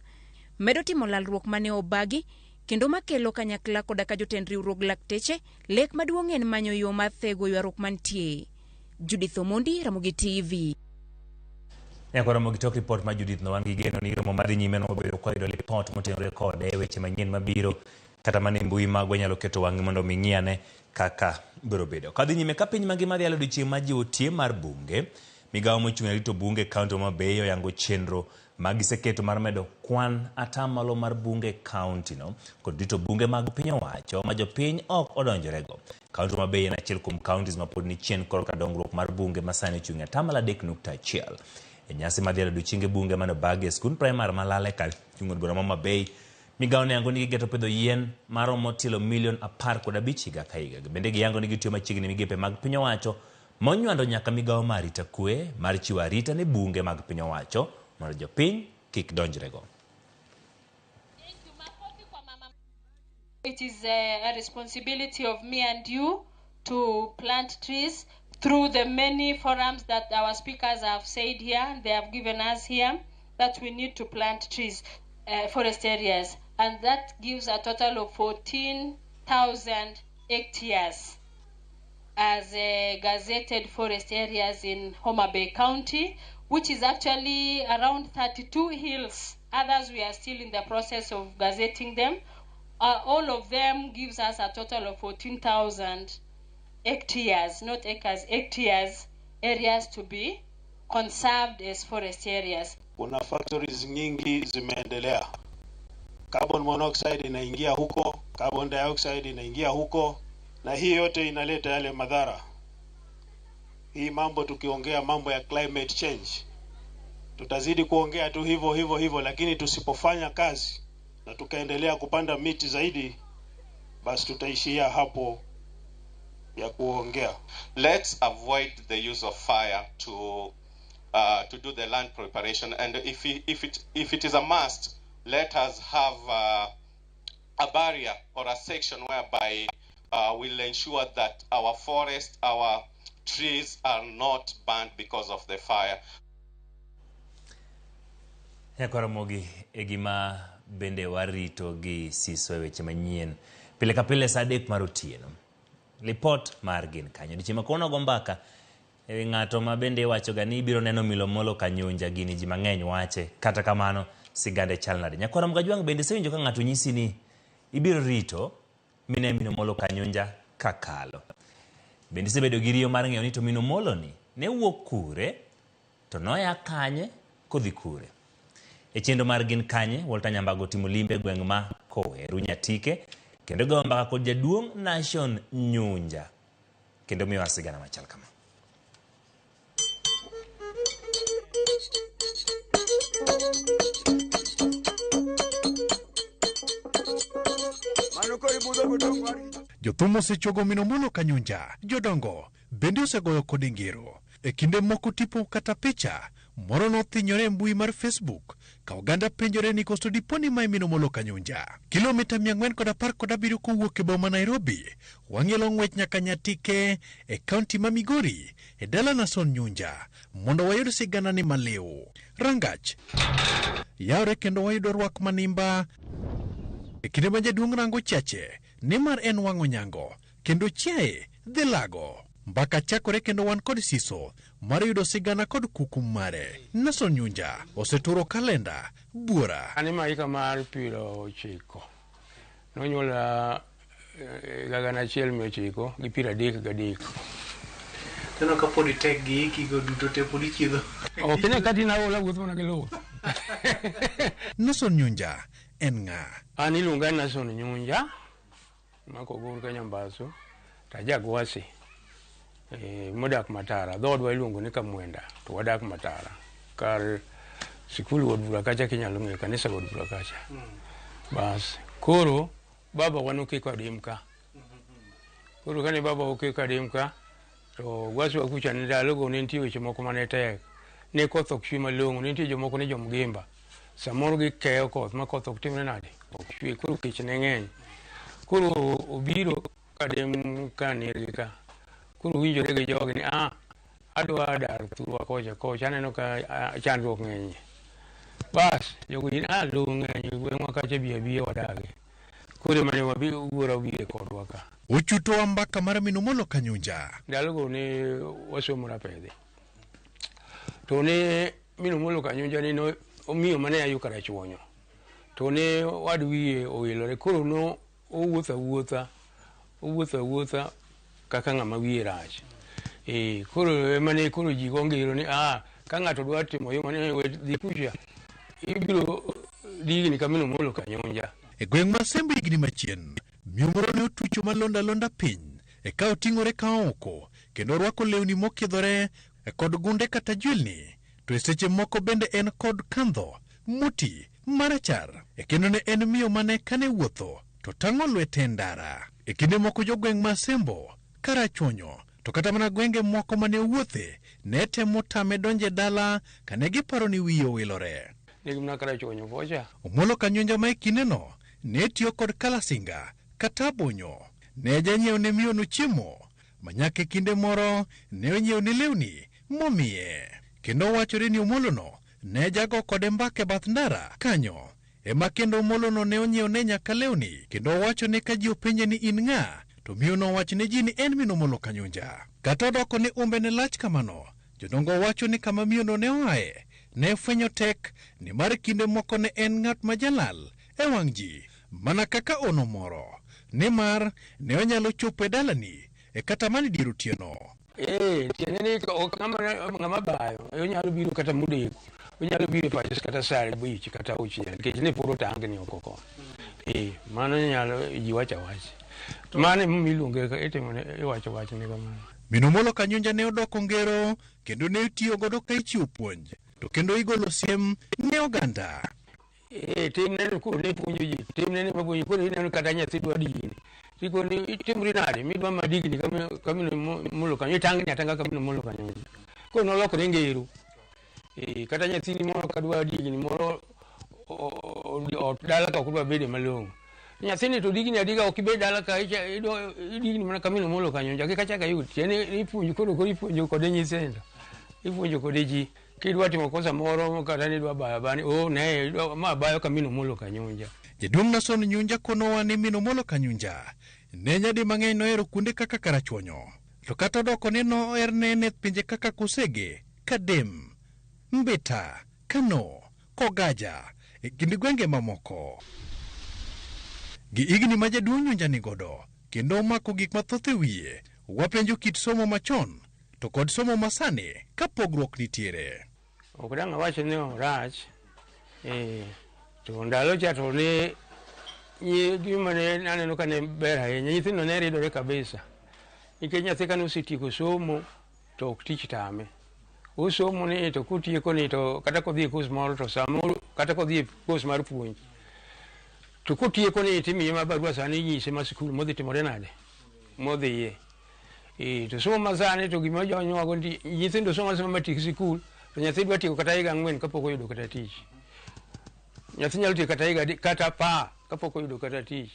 medo timo lalruok mane obagi kendo makelo kanyakla koda ka jotend riwruog lakteche, lek maduong' en manyo yo mar thego ywaruok mantie. Judith Omondi, Ramogi TV.
Nyakwar Ramogi tok ripot ma Judith no wan gi geno ni romo madhi nyime no obedo kwa yudo lipot motenore kode e weche manyien mabiro kata mana e mbui magwa nyalo keto wang'i mondo mi ng'i kaka biro bedo. Kadhi nyime ka piny mangima dhi odiochieng' mar jiwo tie mar bunge, migawo mochung' ne rito bunge e kaunti ma Homa Bay oyango chenro ma giseketo mar medo kwan atamalo mar bunge e kaunti no kod rito bunge mag piny owacho ma jopiny ok odonjorego. Kaunti ma Bay en achiel kuom counties ma pod ni chien korka dongruok mar bunge ma sani ochung' e atamalo 3.1. E nyasi mar dhialo odiochienge bunge mane obagi e skund primar ma Lale kar chung' od bura ma Homa Bay, migawo ne yango ni gigeto pidho yien maromo tielo milion 15 higa ka higa. Bende giyango ni gitiyo machiegni migepe mag piny owacho monywando nyaka migawo mar arita kwe mar chiwo arita ne bunge mag piny owacho mondo jopiny kik donjrego.
It is a responsibility of me and you to plant trees through the many forums that our speakers have said here, they have given us here, that we need to plant trees, forest areas, and that gives a total of 14,000 hectares as gazetted forest areas in Homa Bay County, which is actually around 32 hills. Others we are still in the process of gazetting them. All of them gives us a total of 14,000 hectares, not acres, hectares, areas to be conserved as forest areas.
Kuna factories nyingi zimeendelea. Carbon monoxide inaingia huko, carbon dioxide inaingia huko, na hii yote inaleta yale madhara. Hii mambo tukiongea mambo ya climate change, tutazidi kuongea tu hivyo hivyo hivyo, lakini tusipofanya kazi na tukaendelea kupanda miti zaidi, basi tutaishia hapo ya kuongea.
Let's avoid the use of fire to do the land preparation, and if it is a must, let us have a barrier or a section whereby we'll ensure that our forest, our trees are not burned because of the fire.
Nyakwaramogi e gima bende warito gi siso e weche manyien pile ka pile saa 3 mar otieno. Lipot mar gin kanyo. Odiochieng' ma kawuono go mbaka e ng'ato ma bende iwachoga ni ibiro neno Milomolo Kanyunja, gini ji mang'eny wache. Kata kamano sigande chal nade? Nyakwara Mgajwang' bende isewinjo ka ng'ato nyisi ni ibiro rito mine Milomolo Kanyunja kakalo. Bende isebedo gi riyo mar ng'eyo ni to Milomolo ni ne wuok kure to noya kanye kodhi kure. E chenro mar gin kanye, Walter Nyambago timo limbe gweng' ma Koweru Nyatike kendo goyo mbaka kod jaduong' Nation Nyunja kendo miyowa sigana machal kama.
Jothum osechuogo Milomolo Kanyunja, jodongo bende osegoyo kode ngero. E kinde moko tipo kata picha moro nothinyore e mbui mar Facebook ka oganda penjore ni koso dipo ni mae Milomolo Kanyunja. Kilomita 417 kowuok e boma Nairobi, wang'ielo ng'wech nyaka Nyatike e kaunti ma Migori e dala Nason Nyunja mondo wayud sigana ni maliw. Rangach yawre kendo wayudo rwak manimba e kinde ma jaduong' rango chache nimar en wang'o nyango kendo chiaye dhi lago. Mbaka chakore kendo wan kod siso mar yudo sigana kod kuku mare. Nason Nyunja oseturo kalenda buora.
An ema hika mar 90. Nonyuola 1933.
Teno kapod itek gi hiki go duto te pod ichiedho.
Ok ine kati naola wuoth mana gi luth.
Nason Nyunja en ng'a?
An iluonga Nason Nyunja mako ka Nyambaso tajagwasi. Modak Matara, dhoodwa iluongo ni Kamwenda, to wadak Matara. Kar sikul od bura kacha kinyalo ng'eyo, kanisa od bura kacha. Bas, koro baba wa nokiko adim ka. Koro kane baba okiko adim ka, to gwaswa kucha ne ndalogo ne nitie weche moko mane tek. Ne koth ok chwe malong'o, ne nitie jomoko ne jomgimba. Samoro gikeyo koth ma koth ok timre nade, ok chwe, koro kech ne ng'eny. Koro obiro kadim ka niergi ka. Koro winjore gi jogi ni adwa dar thurwa kocha kocha aneno ka chandruok ng'eny. Bas jogo ni lowo ng'eny gweng'wa kacha bi abiya wadagi. Koro mane wabi wuora obiro kodwa ka.
Ochutowa mbaka mar Milomolo Kanyunja.
Ndalogo ne wasomo Rapedhi. To ne Milomolo Kanyunja ni no omiyo mane ayo Karachuonyo. To ne wad wiye owilore koro no owuotho awuotha kaka ng'ama wiye rach. Koro emane koro ji go ngero ni ka ng'ato dwa timo yo mane dhi kucha Ibiro digni ka min Omolo Kanyonja.
E gweng' ma Sembo higni machien, miyo moro ne otucho malonda londa piny e ka oting'ore ka oko kendo orwako lewni mokidhore kod gunde kata jwelni to e seche moko bende en kod kandho moti marachar e kendo ne en miyo mane kane wuotho to tang'o lwete e ndara. E kinde moko jogweng' ma Sembo, Karachuonyo to kata mana gwenge moko mane owuothe ne temo tame donjo e dala kane giparo ni wiye owilore.
Nigi mana Karachuonyo kocha.
Omolo Kanyonja ma e kindeno ne tiyo kod kalasinga kata abonyo ne janyiewo ne miyono chiemo ma nyaka e kinde moro ne onyiewne lewni momiye. Kendo wachore ni Omolono ne jago kode mbaka e bath ndara kanyo ema kendo Omolono ne onyiewne nyaka lewni kendo owacho ni ka ji openje ni in ng'a to miyono owacho ne ji ni en min Omolo Kanyonja. Kata odoko ni umbe ne lach kamano, jodongo wacho ni kama miyono ne oaye ne fwenyo tek nimar kinde moko ne en ng'at ma jalal e wang' ji mana kaka ono moro nimar ne onyalo chopo e dalani e kata mana e dier otieno.
Tiende ni ok ng'ama bayo, onyalo biro kata modeko, onyalo biro e pacho kata saa 5 kata 6 nikech ne pod otangni oko kono. Mano nyalo ji wacho awacha. Mano emomiyo iluonge itimone iwacho wachne kamano.
Min Omolo Kanyonja ne odoko ngero kendo ne itiyo godo ka ichiwo puonj to kendo igolo siem ne oganda.
Timne no koro ne puonjo ji, timne ne mapuonjo koro ineno kata nyathi dwa digni. Tikoni itimri nade midwa ma digni ka min Omolo Kanyonja, itangni atanga ka min Omolo Kanyonja. Koro nolokore ngero. Kata nyathini moro ka dwa digni moro ot dala ka ok odwa bede malong'o. Nyathini to digni adiga ok ibed dala ka idwa idigni mana ka min Omolo Kanyonja kik achak ayud. Tiende ni ipuonjo koro ipuonjo kode nyithindo. Ipuonjo kode ji. Kidwa timo kosa moro kata ni idwa bayo bani, oh ne idwa ma bayo ka min Omolo Kanyonja.
Jaduong' Nason Nyunja konowa ni min Omolo Kanyonja ne nyadi mang'eny nohero kuonde kaka Karachuonyo. To kata odoko ni noher nene e pinje kaka Kosege, Kadem, Mbita, Kano, Kogaja e kind gwenge mamoko. Gi higni ma jaduong' Nyunja nigodo kendo omako gik mathoth e wiye, wapenjo kit somo machon to kod somo masani ka pogruok nitiere.
Ok dang' awach ni orach, to ndalo cha to ne gima ne aneno ka ne ber ahinya, nyithindo ne ridore kabisa. Nikech nyathi kane osetieko somo to ok tich tame. Osomo ni to kotieko ni to kata kodhi e kos moro to samoro kata kodhi e kos mar puonj. To kotieko ni timiye ma barua sani inyise ma sikul modhi timore nade? Modhiye. To somo masani to gima jonywago ni nyithindo somo asoma matiek sikul to nyathi dwa tieko kata higa 4 kapok oyudo kata tich. Nyathi nyalo tieko kata higa kata 10 kapok oyudo kata tich.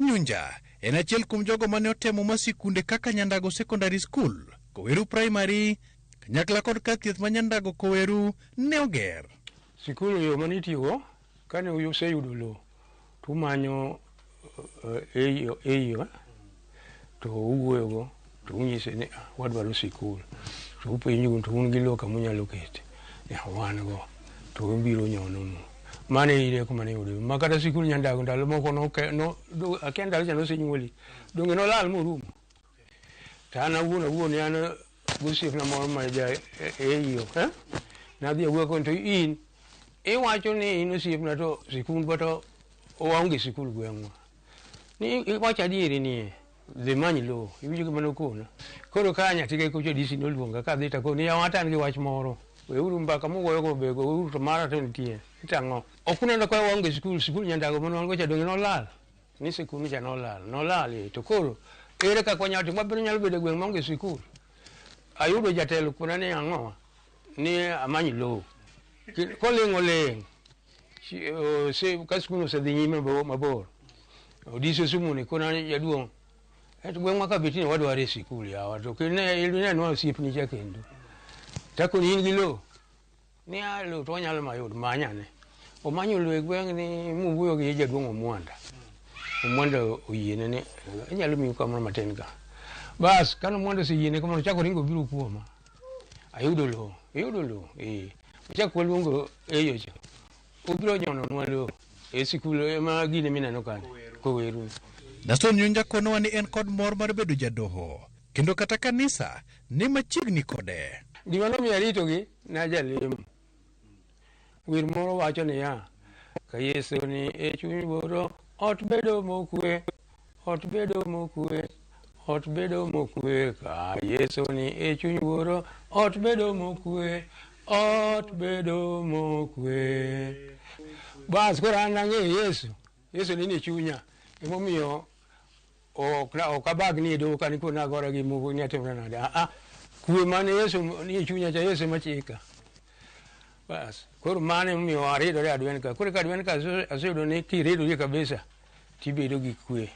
Nyunja en achiel kuom jogo mane otemo ma sikunde kaka Nyandago Secondary School, Koweru Primary, kanyakla kod kar thieth ma Nyandago Koweru ne oger.
Sikul yo mane itiyogo kane useyudo lowo to umanyo eyo to uwuoyogo to unyise ni wadwaro sikul to upenjo to un gi lowo kama unyalo kete wan go to ubiro nyononu. Mano e rieko mane iyudo ma kata sikul Nyandago ndalo moko akia ndalo cha nosenyuoli donge nolal morumo. To an awuon an gosiepna moro ma ja eyo nadhi awuoyo kode to in iwacho ni in osiepna to sikundwa to waonge sikul gweng'wa. Ni iwacho adieri ni dhi many lowo, iwinjo gima nokona. Koro ka nyathige kocha DC noluonga kadhi takoni yawa ata an gi wach moro. Weuru mbaka mugoyogo be gouru to mara to nitie. Itang'o? Ok uneno ka waonge sikul, sikul Nyandago mane wan go cha donge nolal? Ni sikul cha nolal, nolal to koro ere kaka wanyalo timo? Wabiro nyalo bedo e gweng' maonge sikul. Ayudo jatelo kona ni ang'o? Ni amany lowo. Koling' oling'. Ka sikul osedhi nyime mabor. Odiso sumuni kona jaduong'. To gweng'wa ka betni wadwaro sikul yawa to inenwa osiepni cha kendo. Takoni in gi lowo. Ni a lowo to wanyalo mayud manyane. Omanyo lowo e gweng' ni mowuoyo gi jaduong' Omwanda. Omwanda oyiene ni inyalo miyi kamoro matin ka. Bas kane Omwanda oseyiene kamano ochako ringo obiro kuoma. Ayudo lowo, iyudo lowo, Ochako waluongo eyo cha. Obiro nyononwa lowo e sikul ema gine mineno kanyo, Koweru.
Nason Nyunja konowa ni en kod mor mar bedo jadoho kendo kata kanisa ni machiegni kode.
Gima nomiyo aritogi najalemo. Wer moro wacho niya, ka Yesu ni e chuny wuoro, ot bedo mokwe, ot bedo mokwe, ot bedo mokwe. Ka Yesu ni e chuny wuoro, ot bedo mokwe, ot bedo mokwe. Bas koro an ang'eyo Yesu, Yesu ni e chunya. Emomiyo ok abagni e doho kani koro nagora gi moko ni atimra nade. Ah, kwe mane Yesu ni e chunya cha Yesu ema chika. Bas, koro mano emomiyo aridore adwen ka. Koro ka adwen ka aseyudo ni kiridori kabisa tibedo gi kwe.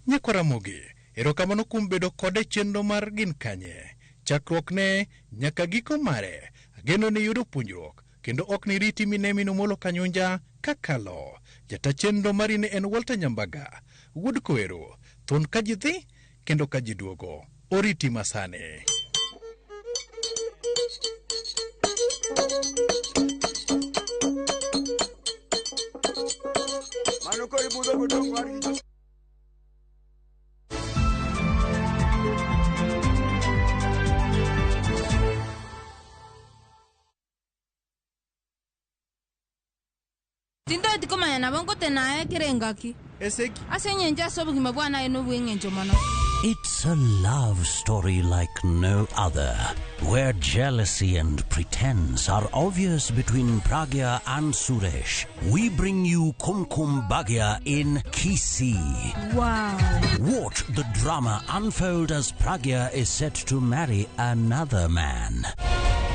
Nyikwa Ramogi, erokamano kuom bedo kode e chenro mar Gin Kanye. Chakruokne nyaka giko mare, ageno ni iyudo puonjruok kendo ok niriti mine min Omolo Kanyunja kakalo. Jata chenro mari ne en Walter Nyambaga, wuod Koero, thuon ka ji dhi kendo ka ji duogo. Oriti masani.
Mano koro ibudho godong' wargi.
Tindoti komanya nabo ngotenaye kera engaki.
Esegi.
Ase eng'encho ase obogima bwane aye nobw'eng'encho mono.
It's a love story like no other, where jealousy and pretense are obvious between Pragya and Suresh. We bring you Kumkum Bhagya in Kisii.
Wow.
Watch the drama unfold as Pragya is set to marry another man.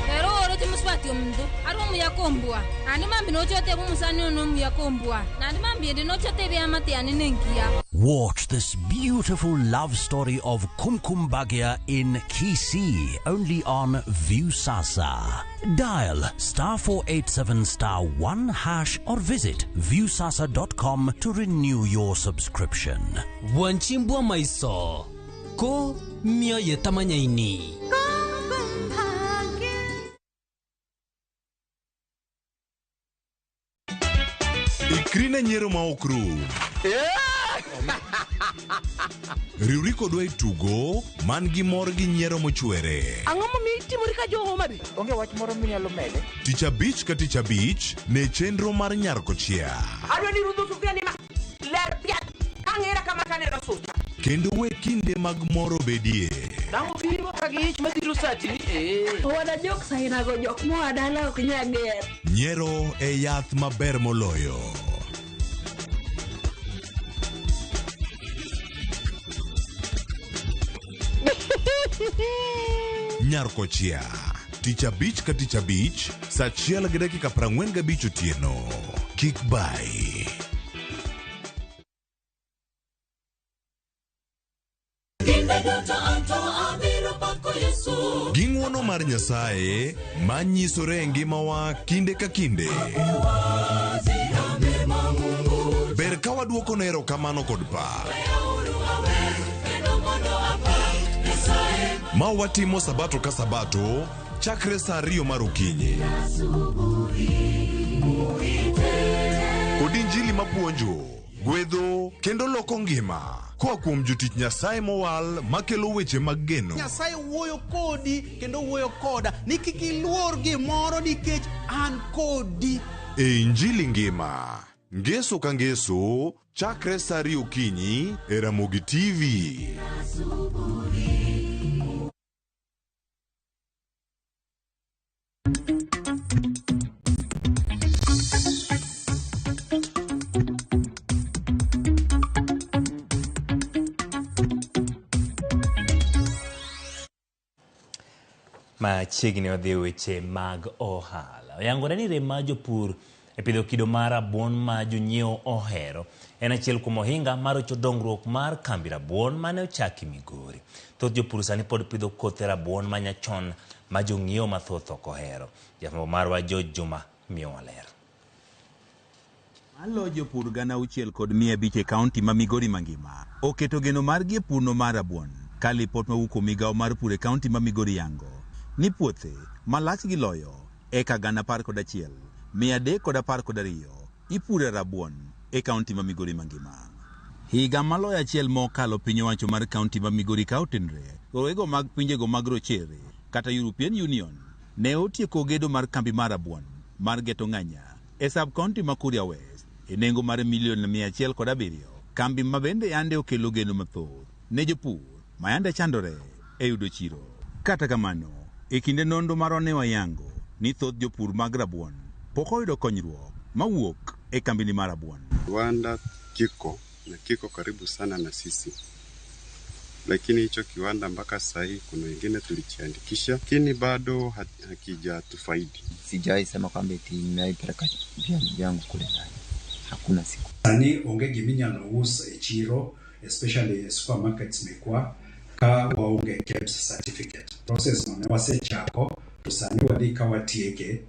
Rero oroche mosubati omonto are omuya kombua, naende mambia noche otebe omosani one omuya kombua, naende mambia ende noche otebe eamate yane nengiya.
Watch this beautiful love story of Kumkum Bhagya in Kisii, only on Viusasa. Dial star 487 star 1 hash or visit viusasa.com to renew your subscription.
Bwanchimbwa maiso ko mioyo tamanyaini.
Ikri ne nyiero ma ok rum. Riwri kodwa e tugo man gi mor gi nyiero mochwere.
Ang'o momiyo itimori ka jo Homa Bay?
Onge wach moro minyalo mede?
Tich abich ka tich abich ne chenro mar Nyar Kochia.
Adwa ni rudho sufuria ni ma ler piat. Kang'era kama taneno sucha.
Kendo we kinde mag mor obedie.
Dang' obiro ka gi ich madhiro sati ni ee.
Owada jok sainago jok moa dala ok nyal ger.
Nyiero e yath maber moloyo. Nyar Kochia. Tich abich ka tich abich, saa achiel gi dakika 45 otieno. Kik bai. Gi ng'wono mar Nyasaye ma nyisore e ngimawa kinde ka kinde. Ber ka waduokone erokamano kod pak. Ma watimo sabato ka sabato chakre saa ariyo mar okinyi. Kod injili mapuonjo, gwedho kendo loko ngima koa kuom jotich Nyasaye mowal makelo weche mag geno.
Nyasaye wuoyo kodi kendo wuoyo koda ni kik iluor gimoro nikech an kodi.
E Injili ngima, ngeso ka ngeso, chakre saa ariyo okinyi e Ramogi TV.
Machiegni wadhi e weche mag ohala. Oyangore ni rem mar jopur e pidho kido mar rabuon ma jonyiewo ohero en achiel kuom ohinga mar rocho dongruok mar kambi rabuon mane ochaki Migori. Thoth jopur sani pod pidho kothe rabuon ma nyachon ma jong'iewo mathoth ok ohero. Jafwambo marwa George Juma miyowa ler.
Malo jopur 6,500 e kaunti ma Migori mangima oketo geno margi e purno mar rabuon ka lipot mawuok kuom migawo mar pur e kaunti ma Migori yango ni puothe malach gi loyo eka 11,312 ipure rabuon e kaunti ma Migori mangima. Higa maloyo achiel mokalo piny owacho mar kaunti ma Migori ka otenre rowego mag pinjego mag rochere kata European Union ne otieko gedo mar kambi mar rabuon mar Geto Ng'anya e sub county ma Kuria West e nengo mar milion 107, kambi ma bende yande okelo geno mathoth ne jopur ma yande chandore e yudo chiro. Kata kamano, e kinde nonro marwa ne wayango ni thoth jopur mag rabuon pok oyudo konyruok mawuok e kambini mar rabuon.
Kiwanda kiko na kiko karibu sana na sisi, lakini hicho kiwanda mpaka sasa hii kuna wengine tulichiandikisha, lakini bado hakijatufaidi.
Sijawahi sema kwamba eti nimeipeleka viazi vyangu kule ndani, hakuna siku.
Sani onge giminyalo us e chiro, especially e supermarkets mekwa, ka waonge KEBS certificate. Process no ne wasechako to sani wadhi ka watieke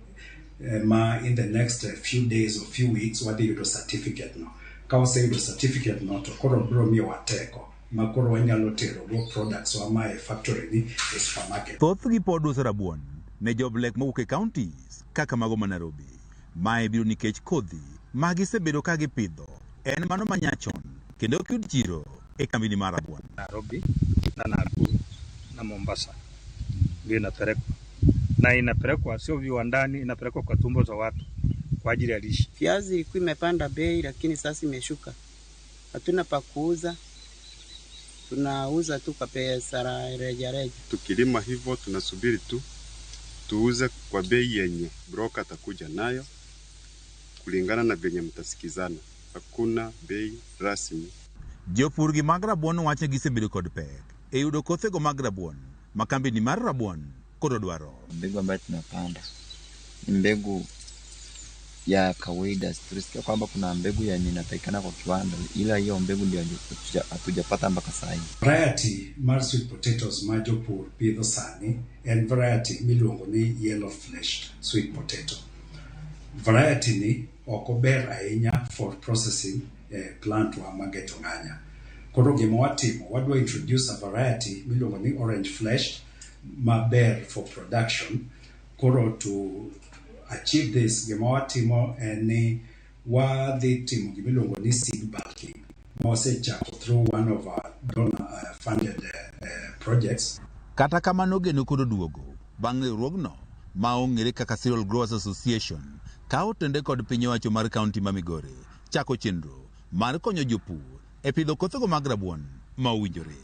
ma in the next few days or few weeks wadhi yudo certificate no. Ka waseyudo certificate no to koro biro miyowa teko ma koro wanyalo tero go products wa ma e factory ni e supermarket.
Thothgi pod uso rabuon ne joblek mowuok e counties kaka mago ma Nairobi. Mae biro nikech kodhi ma gisebedo ka gipidho en mano ma nyachon kendo ok yud chiro e kambini mar rabuon.
Nairobi na Nakuru na Mombasa ndio inapelekwa, na inapelekwa sio viwandani, inapelekwa kwa tumbo za watu kwa ajili ya lishe.
Viazi ilikuwa imepanda bei, lakini sasa imeshuka, hatuna pa kuuza, tunauza tu kwa pesa rejareja.
Tukilima hivyo tunasubiri tu tuuze kwa bei yenye broker atakuja nayo kulingana na venye mtasikizana. Hakuna bei rasmi.
Jopur gi mag rabuon wacho ni gisebedo kod pek e yudo kothego mag rabuon ma kambini mar rabuon koro dwaro.
Mbegu ambayo tunapanda ni mbegu ya kawaida. Tulisikia kwamba kuna mbegu yenye inapatikana kwa kiwanda, ila hiyo mbegu ndio hatujapata mpaka saa hii.
Variety mar sweet potatoes ma jopur pidho sani en variety miluongo ni yellow fleshed sweet potato. Variety ni ok ober ahinya for processing plant wa mageto ng'anya. Koro gima watimo, wadwa introduce a variety miluongo ni orange fleshed maber for production. Koro to achieve this, gima watimo en ni wadhi timo gimiluongo ni seed bulking ma wasechako through one of our donor funded projects.
Kata kamano geno kod oduogo bang' riwruogno ma ong'ere kaka Cereal Growers Association ka otende kod piny owacho mar kaunti ma Migori chako chenro mar konyo jopur e pidho kothego mag rabuon ma owinjore.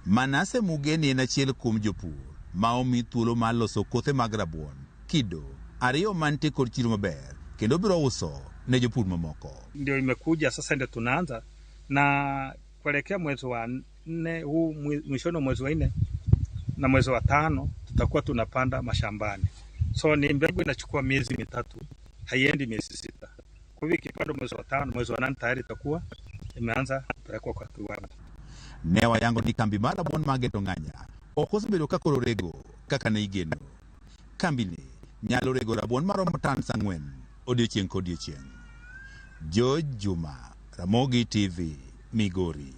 Manase Mugeni en achiel kuom jopur ma omi thuolo mar loso kothe mag rabuon kido ariyo mantie kod chiro maber kendo biro uso ne jopur mamoko.
Ndio imekuja sasa, ndio tunaanza na kuelekea mwezi wa 4 huu, mwishoni mwezi wa 4 na mwezi wa 5 tutakuwa tunapanda mashambani. So ni mbegu inachukua miezi 3, haiendi miezi 6. Kwa hivyo ikipandwa mwezi wa 5, mwezi wa 8 tayari itakuwa imeanza kupelekwa kwa kiwanda.
Ne wayango ni kambi mar rabuon mar Geto Ng'anya ok osebedo ka koro rego kaka ne igeno. Kambini nyalo rego rabuon maromo tons 4 odiochieng' kodiochieng'. George Juma, Ramogi TV, Migori.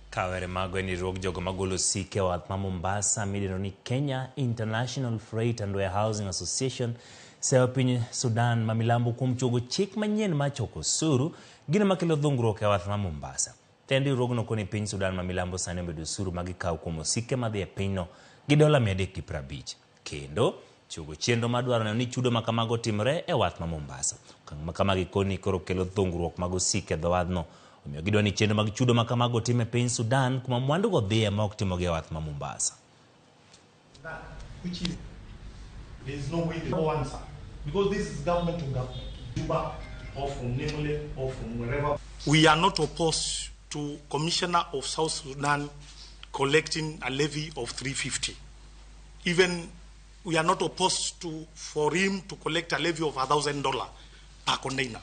Kawere mago en riwruog jogo magolo osike e wath ma Mombasa midendo ni Kenya International Freight and Warehousing Association seyo piny Sudan ma milambo kuom chuogo chik manyien mar choko osuru, gino makelo dhungruok e wath ma Mombasa. Tend riwruogno koni piny Sudan ma milambo sani omedo osuru ma gikawo kuom osike madhi e pinyno gi dola 350. Kendo chuogo chenro madwaro neno ni chudo ma kamago timre e wath ma Mombasa. Okang' ma kamagi koni koro kelo dhungruok mag osike e dho wadhno. Omiyo gidwa ni chenro mag chudo ma kamago otim e piny Sudan kuma mwandugo dhiye ma ok timogi e wath ma Mombasa.
Which is, there is no way, no answer, because this is government to government, Juba or from Nimule or from wherever. We are not opposed to Commissioner of South Sudan collecting a levy of 350. Even we are not opposed to for him to collect a levy of $1,000 per container.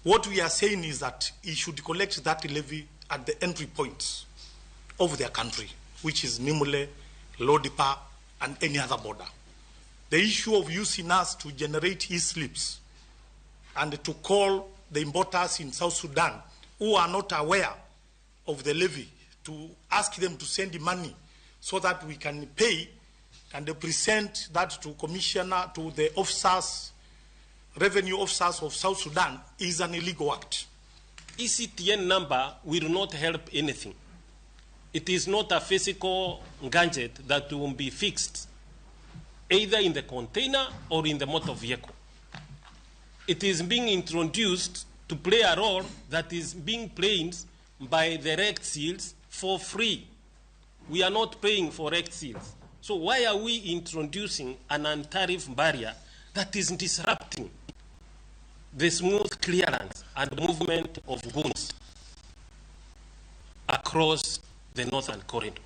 What we are saying is that he should collect that levy at the entry points of their country, which is Nimule, Lodipa, and any other border. The issue of using us to generate e-slips and to call the importers in South Sudan who are not aware of the levy to ask them to send money so that we can pay and present that to commissioner, to the officers, revenue officers of South Sudan is an illegal act.
ECTN number will not help anything. It is not a physical gadget that will be fixed either in the container or in the motor vehicle. It is being introduced to play a role that is being played by the rect seals for free. We are not paying for rect seals. So why are we introducing an non-tariff barrier that is disrupting the smooth clearance and movement of goods across the Northern Corridor?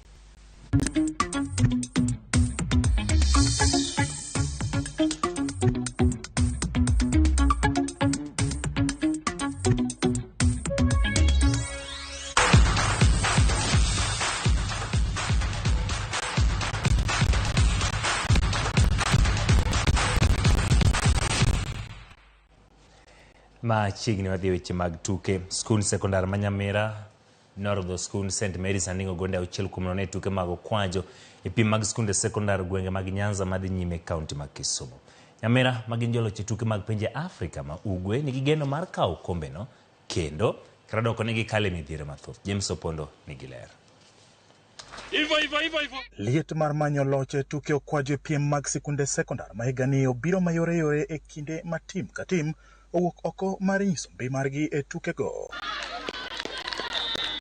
Machiegni wadhi e weche mag tuke. Skund sekondar ma Nyamira norodho skund St Mary's Anding'o gonde 6-0 e tuke mag okwajo e piem mag skunde sekondar gwenge mag Nyanza madhi nyime e kaunti ma Kisumu. Nyamira ma gin joloch e tuke mag pinje Afrika ma Ugwe nigi geno mar kawo okombeno kendo kata doko ni gikale midhiero mathoth. James Opondo nigi ler.
Liet mar manyo loch e tuke okwajo e piem mag sikunde sekondar ma higani obiro mayoreyore e kinde ma tim ka tim owuok oko mar nyiso mbi margi e tukego.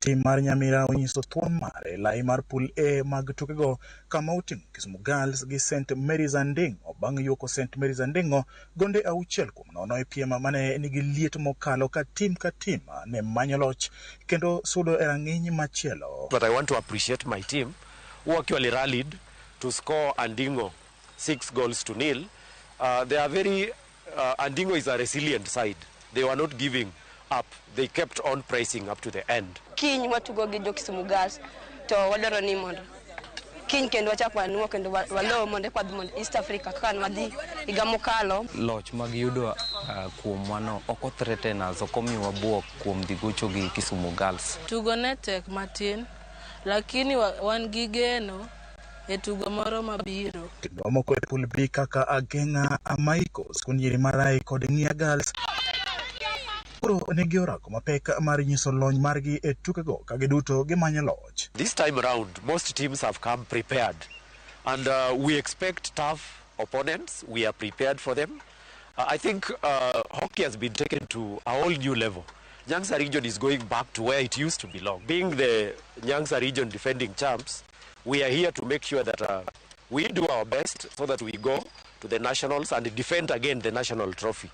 Tim mar Nyamira onyiso thuon mare lai mar pool A mag tukego kama oting'o Kisumu Girls gi St Mary's Anding'o bang' yuoko St Mary's Anding'o gonde 6-0 e piem mane nigi liet mokalo ka tim ne manyo loch kendo sudo e rang'iny machielo.
But I want to appreciate my team who actually rallied to score Anding'o 6-0. They are very Anding'o is a resilient side. They were not giving up. They kept on pressing up to the end.
Kiny watugo gi jo Kisumu Girls to wadwaro ni mondo kiny kendo wachak wanuo kendo walo mondo kwadhi mondo East Africa kaka wadhi higa mokalo.
Loch mag yudo kuomwa no ok othreaten us, ok omiwa buok kuom dhi gocho gi Kisumu Girls.
Tugo ne tek matin, lakini wan gi geno e tugo moro mabiro.
Kendo moko e pool B kaka Ageng'a, Amaiko, skund nyiri Marai kod Ng'ia Girls koro nigi orako mapek mar nyiso lony margi e tukego ka giduto gimanyo loch.
This time round, most teams have come prepared and we expect tough opponents. We are prepared for them. I think hockey has been taken to a whole new level. Nyanza region is going back to where it used to belong. Being the Nyanza region defending champs, we are here to make sure that we do our best so that we go to the nationals and defend again the national trophy.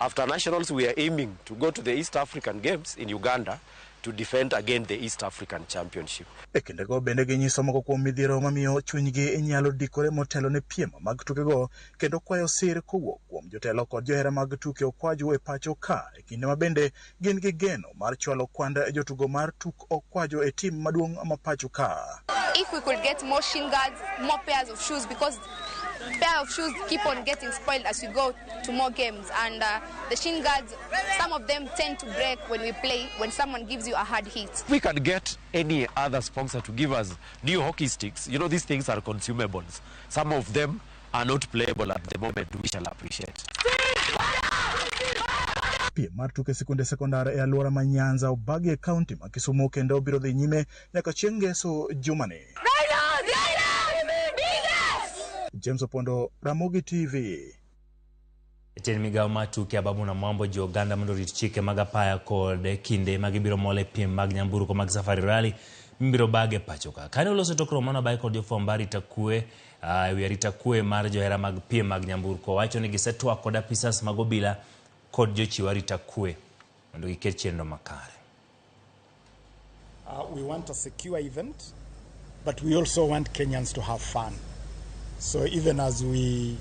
After nationals, we are aiming to go to the East African Games in Uganda to defend again the East African Championship.
E kindego bende ginyiso moko kuom midhiero mamiyo chunygi nyalo dikore motelo ne piem mag tukego kendo kwayo sir kowuok kuom jotelo kod johera mag tuke okwajo e pacho ka e kinde ma bende gin gi geno mar chwalo kwand jotugo mar tuk okwajo e tim maduong' ma pacho ka.
If we could get more shin guards, more pairs of shoes, because pair of shoes keep on getting spoiled as we go to more games, and the shin guards, some of them tend to break when we play, when someone gives you a hard hit.
We can get any other sponsor to give us new hockey sticks. You know, these things are consumables. Some of them are not playable at the moment. We shall appreciate.
Piem mar tuke sikunde sekondar e alwora ma Nyanza obagi e kaunti ma Kisumu kendo biro dhi nyime nyaka chieng' ngeso jumani. James Opondo, Ramogi TV.
Jatend migawo mar tuke Ababu Namwambo jiwo oganda mondo orit chike mag apaya kod kinde ma gibiro mol e piem mag nyamburko mag Safari Rally mibiro bag e pacho ka. Kane oloso tok romo mane kod jofwamb arita kwe ewi arita kwe mar johera mag piem mag nyamburko, wacho ni gisetwak kod apisas mag obila kod jochiw arita kwe mondo giket chenro makare.
We want a secure event, but we also want Kenyans to have fun. So even as we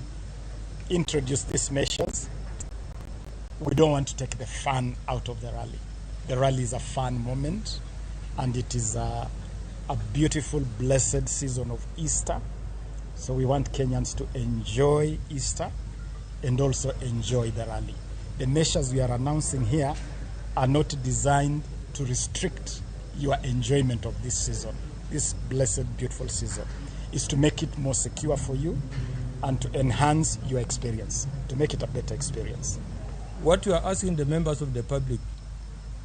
introduce these measures, we don't want to take the fun out of the rally. The rally is a fun moment, and it is a beautiful, blessed season of Easter. So we want Kenyans to enjoy Easter and also enjoy the rally. The measures we are announcing here are not designed to restrict your enjoyment of this season, this blessed, beautiful season. Is to make it more secure for you and to enhance your experience, to make it a better experience.
What we are asking the members of the public,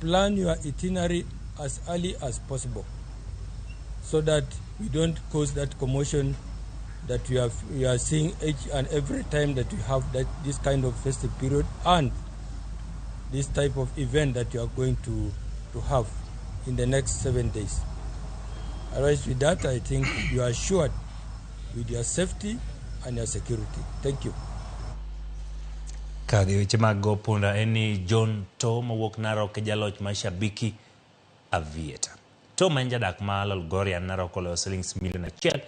plan your itinerary as early as possible so that we don't cause that commotion that we are seeing each and every time that we have this kind of festive period. And this type of event that you are going to have in the next 7 days. Otherwise, with that, I think you are assured with your safety and your security. Thank you.
Kadhi weche mag go punda en ni John To mawuok Narok e jaloch mar Shabiki Aviator. To ma en jadak ma Lolgorian Narok oloyo silings milion 1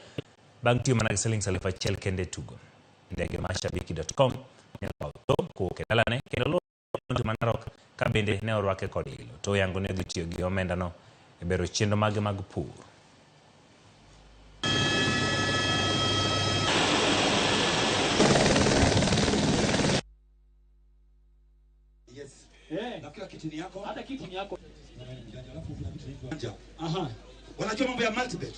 bang' tiyo mana gi silings 1000 kende e tugo. Ndege mar shabiki.com ne okawo To kowuok e dalane kendo luwo kaunti ma Narok ka bende ne orwake kod ilo. To oyango ni odhi tiyo gi omendano e bero chenro mage mag pur.
Yes. Na kila kiti ni yako. Hata kiti ni yako. Aha. Wanajua mambo ya multibet.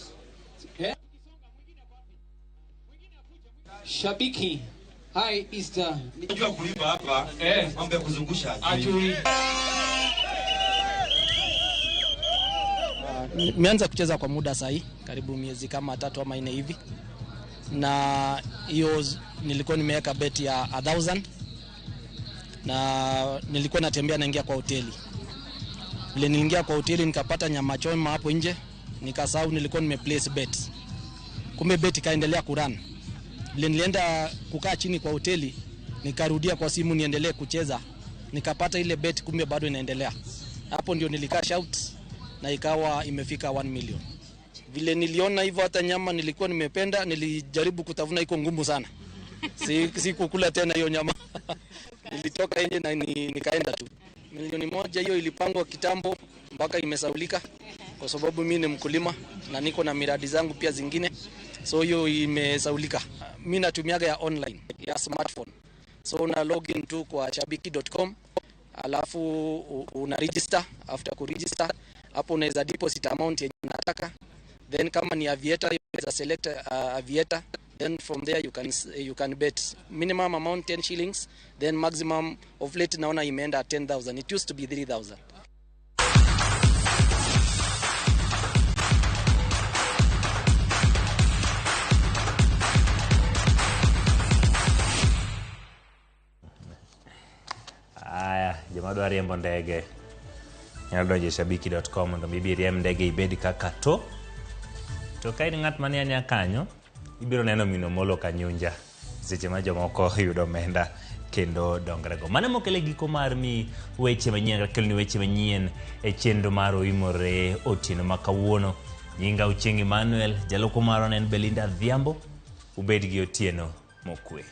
Shabiki. Hi Easter.
Unajua kuimba hapa. Mambo ya kuzungusha
ajui. Nimeanza kucheza kwa muda sahi, karibu miezi kama 3 ama 4 hivi. Na hiyo nilikuwa nimeweka bet ya 1000 na nilikuwa natembea naingia kwa hoteli. Vile niliingia kwa hoteli nikapata nyama choma hapo nje, nikasahau nilikuwa nimeplace bet. Kumbe bet ikaendelea kurun. Vile nilienda kukaa chini kwa hoteli, nikarudia kwa simu niendelee kucheza, nikapata ile bet kumbe bado inaendelea. Hapo ndio nilikash out na ikawa imefika 1 million. Vile niliona hivyo hata nyama nilikuwa nimependa, nilijaribu kutafuna iko ngumu sana. Sikukula tena hiyo nyama. Nilitoka nje na nikaenda tu. Milioni 1 hiyo ilipangwa kitambo mpaka imesaulika kwa sababu mimi ni mkulima na niko na miradi zangu pia zingine. So hiyo imesaulika. Mimi natumiaga ya online, ya smartphone. So una login tu kwa shabiki.com, alafu una register. After ku register hapo unaweza deposit amount yenye unataka. Then kama ni aviator unaweza select aviator. Then from there you can bet minimum amount 10 shillings, then maximum of late naona imeenda 10,000. It used to be 3,000.
Aya, joma dwa riembo ndege nyalo donjo e shabiki.com mondo mi ibi riemb ndege ibed kaka To. To ka in ng'at manie anya kanyo, ibiro neno Mino Molo Kanyunja seche ma jomoko yudo omenda kendo dongrego. Mano mokele giko mar mi weche manyien, kelo ni weche manyien e chenro mar Oimore otieno ma kawuono. Nyinga Ochieng' Emmanuel, jaloko marwa ne en Belinda Adhiambo. Ubed gi otieno mokwe.